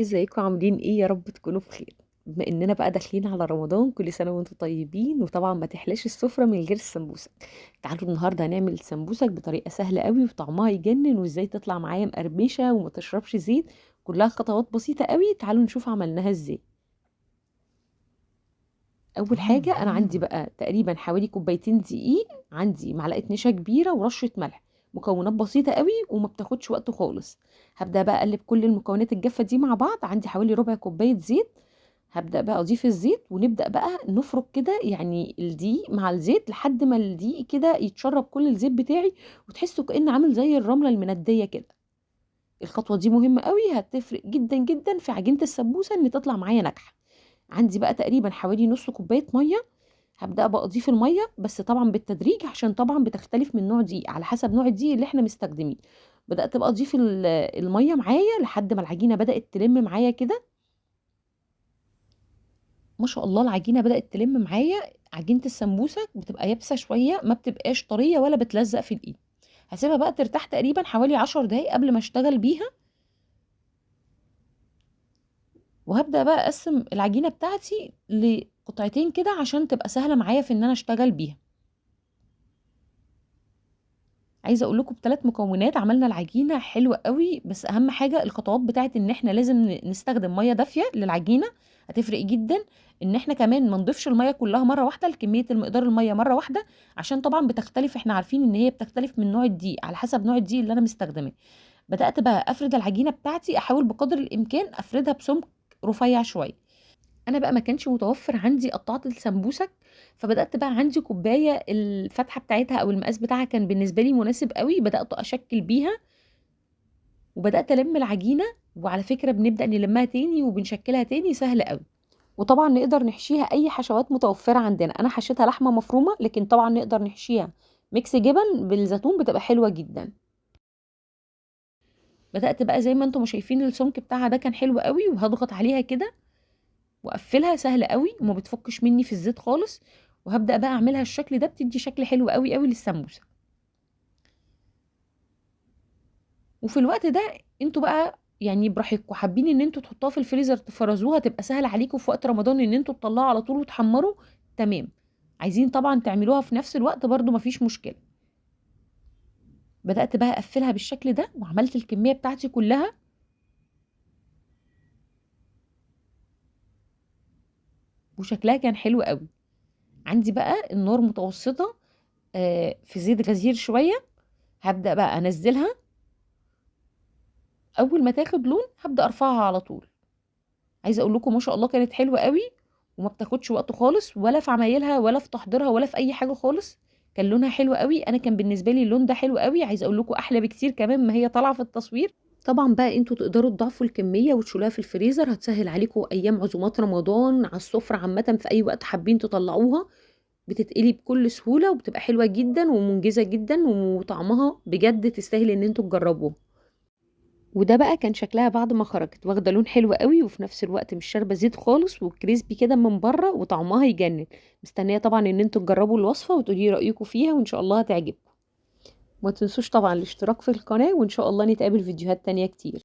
ازيكم عاملين ايه؟ يا رب تكونوا بخير. بما اننا بقى داخلين على رمضان، كل سنة وانتم طيبين. وطبعا ما تحلاش السفرة من غير السمبوسك. تعالوا النهارده هنعمل السمبوسك بطريقة سهلة قوي وطعمها يجنن، وازاي تطلع معايا مقرمشه وما تشربش زيت. كلها خطوات بسيطة قوي، تعالوا نشوف عملناها ازاي. اول حاجة انا عندي بقى تقريبا حوالي كوبايتين دقيق، عندي معلقه نشا كبيرة ورشه ملح. مكونات بسيطة قوي وما بتاخدش وقت خالص. هبدا بقى اقلب كل المكونات الجافه دي مع بعض. عندي حوالي ربع كوباية زيت، هبدا بقى اضيف الزيت ونبدا بقى نفرك كده يعني الدقيق مع الزيت لحد ما الدقيق كده يتشرب كل الزيت بتاعي، وتحسوا كأن عامل زي الرملة المنديه كده. الخطوة دي مهمة قوي، هتفرق جدا جدا في عجينه السمبوسه ان تطلع معايا ناجحة. عندي بقى تقريبا حوالي نص كوباية مية، هبدا بقى اضيف المية بس طبعا بالتدريج، عشان طبعا بتختلف من نوع دقيق على حسب نوع الدقيق اللي احنا مستخدمينه. بدات بقى اضيف المية معايا لحد ما العجينة بدات تلم معايا كده. ما شاء الله العجينة بدات تلم معايا. عجينه السمبوسك بتبقى يابسة شوية، ما بتبقاش طرية ولا بتلزق في الايد. هسيبها بقى ترتاح تقريبا حوالي 10 دقايق قبل ما اشتغل بيها. وهبدا بقى اقسم العجينة بتاعتي لقطعتين كده عشان تبقى سهلة معايا في ان انا اشتغل بيها. عايزه اقول لكم بثلاث مكونات عملنا العجينة حلوة قوي، بس اهم حاجة الخطوات بتاعت ان احنا لازم نستخدم مية دافيه للعجينه، هتفرق جدا. ان احنا كمان ما نضيفش المية كلها مرة واحدة، الكمية المقدار المية مرة واحدة، عشان طبعا بتختلف، احنا عارفين ان هي بتختلف من نوع الدقيق على حسب نوع الدقيق اللي انا مستخدماه. بدات بقى افرد العجينة بتاعتي، احاول بقدر الامكان افردها بسمك رفيع شوية. انا بقى ما كانش متوفر عندي قطعه السمبوسك، فبدات بقى عندي كوباية الفتحة بتاعتها او المقاس بتاعها كان بالنسبة لي مناسب قوي، بدات اشكل بيها وبدات الم العجينة. وعلى فكرة بنبدا نلمها تاني وبنشكلها تاني، سهل قوي. وطبعا نقدر نحشيها اي حشوات متوفرة عندنا. انا حشيتها لحمه مفرومه، لكن طبعا نقدر نحشيها mix جبن بالزيتون، بتبقى حلوة جدا. بدات بقى زي ما انتم شايفين السمك بتاعها ده كان حلو قوي، وهضغط عليها كده واقفلها سهل قوي وما بتفكش مني في الزيت خالص. وهبدا بقى اعملها الشكل ده، بتدي شكل حلو قوي قوي للسمبوسه. وفي الوقت ده انتوا بقى يعني براحتكم، حابين ان انتوا تحطوها في الفريزر تفرزوها تبقى سهل عليكم في وقت رمضان ان انتوا تطلعوها على طول وتحمروا، تمام. عايزين طبعا تعملوها في نفس الوقت برضو مفيش مشكلة. بدات بقى اقفلها بالشكل ده وعملت الكمية بتاعتي كلها. وشكلها كان حلو قوي. عندي بقى النار متوسطه، في زيت غزير شوية. هبدا بقى انزلها، اول ما تاخد لون هبدا ارفعها على طول. عايزه اقول لكم ما شاء الله كانت حلوة قوي وما بتاخدش وقت خالص، ولا في عمايلها ولا في تحضيرها ولا في اي حاجة خالص. كان لونها حلو قوي، انا كان بالنسبة لي اللون ده حلو قوي. عايزه اقول لكم احلى بكتير كمان ما هي طالعه في التصوير. طبعا بقى انتوا تقدروا تضاعفوا الكمية وتشيلوها في الفريزر، هتسهل عليكم ايام عزومات رمضان على السفرة عامة، في اي وقت حابين تطلعوها بتتقلي بكل سهولة، وبتبقى حلوة جدا ومنجزه جدا، وطعمها بجد تستاهل ان انتوا تجربوها. وده بقى كان شكلها بعد ما خرجت، واخده لون حلو قوي وفي نفس الوقت مش شاربه زيت خالص، وكريسبي كده من بره وطعمها يجنن. مستنيه طبعا ان انتوا تجربوا الوصفة وتقولي رايكم فيها، وان شاء الله هتعجبكم. ما تنسوش طبعا الاشتراك في القناة، وان شاء الله نتقابل فيديوهات تانية كتير.